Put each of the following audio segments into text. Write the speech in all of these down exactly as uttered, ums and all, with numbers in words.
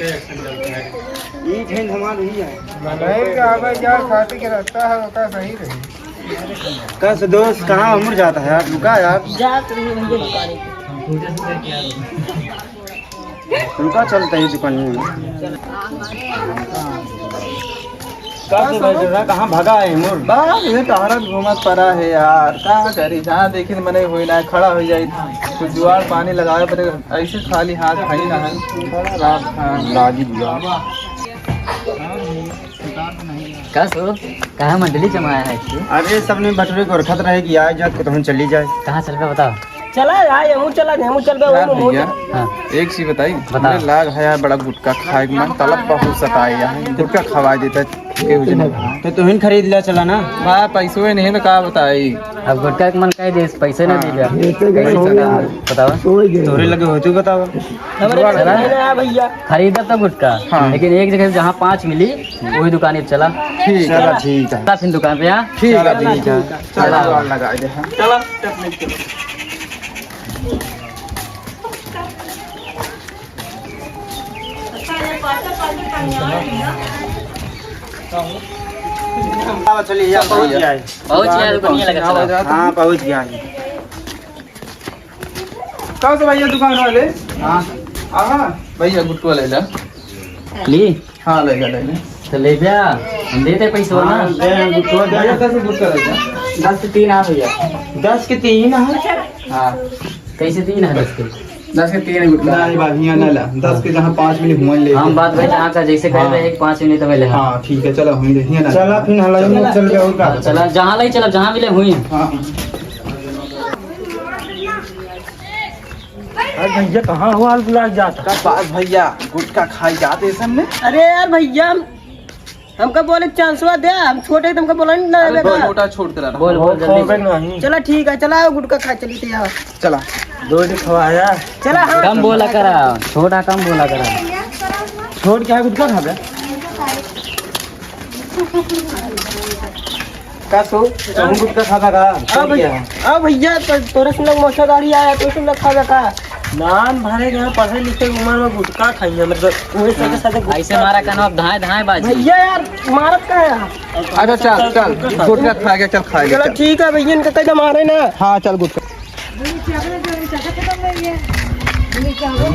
ई ठेन हमार ही है। नहीं, के आवे जा, खाती के रास्ता है, ओका सही रही। कस दोस्त, कहाँ उमर जाता है यार? रुका यार। जात रही भैया दुकान पे। रुका, चलता है दुकान में। कहाँ से भाई दादा, कहाँ भागा है मोर? बस ये टहरत घूमत पड़ा है यार, का करी, जहाँ देखी तो मने होई ना, खड़ा हो जाई, कुछ जुआड़ पानी लगावे पड़े, ऐसे खाली हाथ खाई ना है। हाँ, लागी जुआड़। का सो, कहाँ मंडली जमाया है इसकी? अरे सब नहीं बटुरे को रखत रहे कि आए जात को तो हम चली जाए। कहाँ चल पे बताओ? चला यार, हमहू चला, हमहू चलबे, यार हमहू भैया, चला। हाँ। एक चीज बताई, बताओ। हमरे लाग है यार, बड़ा गुटखा खाए के मन, तलब बहुत सताए यार, गुटखा खवाए देता, केहू जने। तो तुहिन खरीद लिया चला ना। बा, पैसो ही नहीं तो का बताई। अब गुटखा के मन कह दे, पैसे ना हाँ। दे जा। कैसे चला? बताओ। तोरे लगे हो तू बताओ। हमरे लगे चला। नहीं ना भैया। खरीदा तो गुटखा, हाँ। लेकिन एक जगह जहाँ पाँच मिली, वही दुकान पे चला। ठीक है। चला, ठीक है। चला फिर दुकान पे, हाँ? ठीक है, चला, ठीक है। ठीक है। चला। चला, दुकान लगा दे, हाँ। चला, चटनी चला। चलिए, यहाँ पहुँच गया है। पहुँच गया है, दुकान लगा, चला। हाँ, पहुँच गया है। कहाँ से भैया दुकान वाले? हाँ। आहा। भैया गुटखा ले ला। ली? हाँ, ले ला, ले ला। तो ले जा, हम देते पैसा ना। हाँ, दे, गुटखा दे। भैया, दस गुटखा ले जा। दस के तीन आ भैया। दस के तीन आ? हाँ। कैसे तीन है दस के? दस के तीन गुटखा। नहीं भाई, हियाँ ना ला। दस के जहाँ पाँच मिली हुआ ले। हम बात भाई जहाँ का जैसे कह रहे हैं, हाँ। एक पाँच मिली तो पहले हाँ। हाँ, ठीक है, चलो, हम ले, हियाँ ना चला, ला। फिर हलाई चला। में चल गए और का? हाँ, चला, जहाँ लाई चला, जहाँ मिले हुई। हाँ। अरे भैया, कहाँ हो हाल बुला जाता? का बात भैया, गुटखा खाई जाते सामने? अरे यार भैया, हम, हमका बोले चांसवा दे, हम छोटे तुमका बोला नहीं ना अरे बेटा। छोटा छोड़ के रहा। बोल, बोल, जल्दी। चला ठीक है, चला गुटखा खा चली थे यार। चला। दो दिन खवाया। चला हाँ। कम बोला करा, छोटा कम बोला करा। छोड़ क्या है गुटखा खा बे? का सो? तू गुटखा खाता का? हाँ भैया, हाँ भैया, तो तोरे सुन लोग मोटर गाड़ी आया, तो सुन लोग खावे का? नाम भरे के यहाँ पढ़े लिखे के उम्र में गुटखा खाइए, मतलब, वही सबके साथ गुटखा। ऐसे मारा कान अब धाए धाए बाजी। भैया यार, मारत का है? अच्छा, चल, चल, गुटखा खा के, चल, खा ले, चलो, चल। ठीक है भैया, इनका कैसे मारे ना? हाँ, चल, गुटखा। ये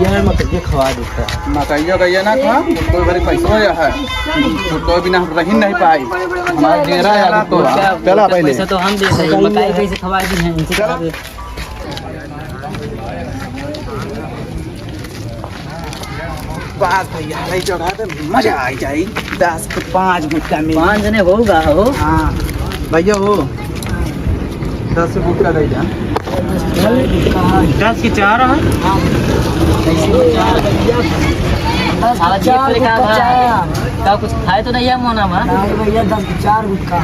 है मकइया खवा देता। मकइया का ये ना खा, कोई बारी पैसा हो या है। तो बिना हम रही नहीं पाई। हमारा डेरा यार तो। चला पहले। पैसा तो हम दे रहे हैं, मकई कैसे खवा दी हैं, इनसे चला। खवा दे। बस भैया, हलाई चढ़ा दे, मजा आ जाई। दस के पाँच गुटखा में। पाँच जने होगा हो। हाँ, भैया हो। दस के गुटखा दे जा। दस के चार है? हाँ। कैसे हो चार? साला जेब पे का भरा? का कुछ खाए तो नहीं है मोना मा? नहीं भैया, दस के चार गुटखा।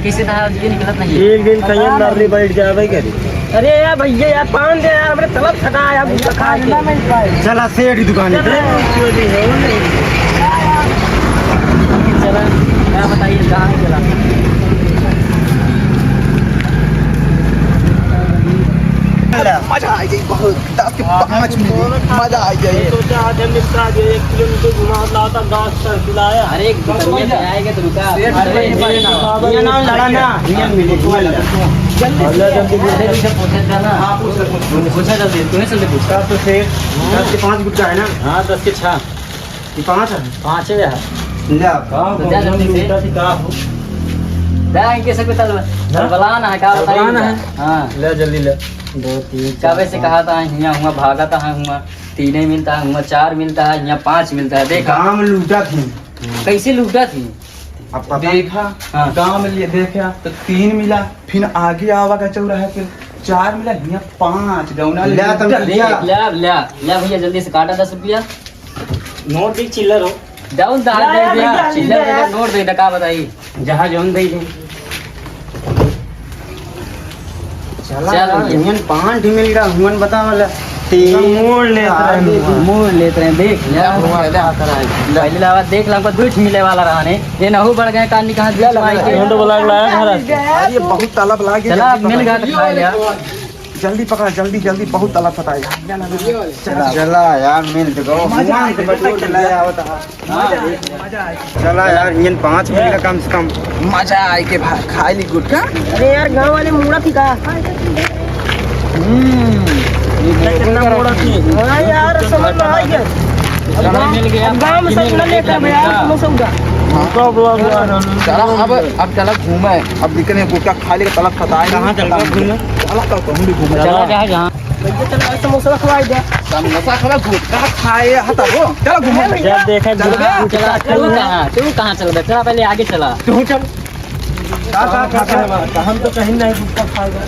किसी तरह दिन निकलत नहीं है। एक दिन कहीं अंदर नहीं बैठ जावे करे। अरे यार भैया यार, पान दे यार, हमरे तलब सदा यार, गुटखा खा के। चला सेठ की दुकान पे। चला, क्या बताइए, कहाँ है चला? मजा आ गई बहुत, दस के पाँच मिनट, मजा आ गई। सोचा आज हम निपटा दिए, एक किलोमीटर घुमा लाता, दस तक बुलाया। अरे, एक दुकान पे आएगा तो रुका। सेठ अरे, भाई, ये ना लड़ा ना। जल्दी से, जल्दी से। हाँ, पूछ ले, पूछ ले। पूछा जल्दी, तुम्हें जल्दी पूछ। दस तो छः, दस के पाँच गुटखा है ना? हाँ, दस के छः। ये पाँच है? पाँच है यार। ले आप। हाँ, तो जा जल्दी से। गुटखा थी का हो? जा, इनके सब के तल-, हाँ? तलबलान है, का बताइए तलबलान इनका? है? हाँ। ले जल्दी ले। दो, तीन, चार, कबे से पाँच। कहा था, हियाँ हुआ, भागा था, हुआ, तीन ही मिलता है, हुआ, चार मिलता है, यहाँ पाँच मिलता है, देखा? गाँव में लूटा थी। कैसे लूटा थी? अब पता देखा, हाँ। गाँव में लिए देखा तो तीन मिला, फिर आगे आवा का चौराहे पे चार मिला, हियाँ पाँच, गौना ले ले तब तब ले, लिया। ले, ले, ले भैया, जल्दी से काटा दस रुपया। नोट भी चिल्लर हो। जाओ, दा-, ले दे दे, भैया, चिल्लर ले। दे, नोट दे दे, का बताई? जहाँ जौन दे दे। चला चल यार, भैया। इंजन पान भी मिल रहा, हुमन बता वाला। तेल, मोड़ लेत रहे, मोड़ लेत रहे, देख। ले, ले, ले। पहले लावा, देख ला, हमको दो ठो मिले वाला रहा ने। ये नहु बढ़ गए, कान निकाल दिया, ले, ले, भाई ले, के। हम तो बोला, लाया घर से। अरे, बहुत तलब लागे, चला, जल्दी मिल गया तो खा लिया। जल्दी पकड़ा, जल्दी, जल्दी, बहुत तलब सताए। चला, चला यार, मिल तो गो। मजा आए, भगवान से बटोर के ले आवत है। हाँ। चला यार, हियन पाँच मिनट का कम से कम। मजा आए के भाई, खाए ली गुटखा। अरे यार, गाँव वाले मुड़ा थी का? हम्म। कितना मुड़ा थी? हाँ यार, समझ में आ गया। अब गाँव, मिल गया। अब गाँव में सब न लेकर भैया, समोसा उठा। हाँ। चला, अब, अब चला घूमे। अब दिक्कत नहीं, गुटखा खा लेके तलब खत्म। कहाँ चल रहा घूमे? चला, कल कहूँ भी घूमे। चला, चला। जहाँ, जहाँ। भैया, चला, समोसा खवाई दे। समोसा खवा, गुटखा खाए, हटा हो। चला घूमे। भैया। जब देखे चल गुटखा, बे। चला, तू कहाँ, तू कहाँ चल बे? चला, पहले आगे चला। तू चल। का, का, का, का? हम तो कहीं नहीं गुटखा खाएगा।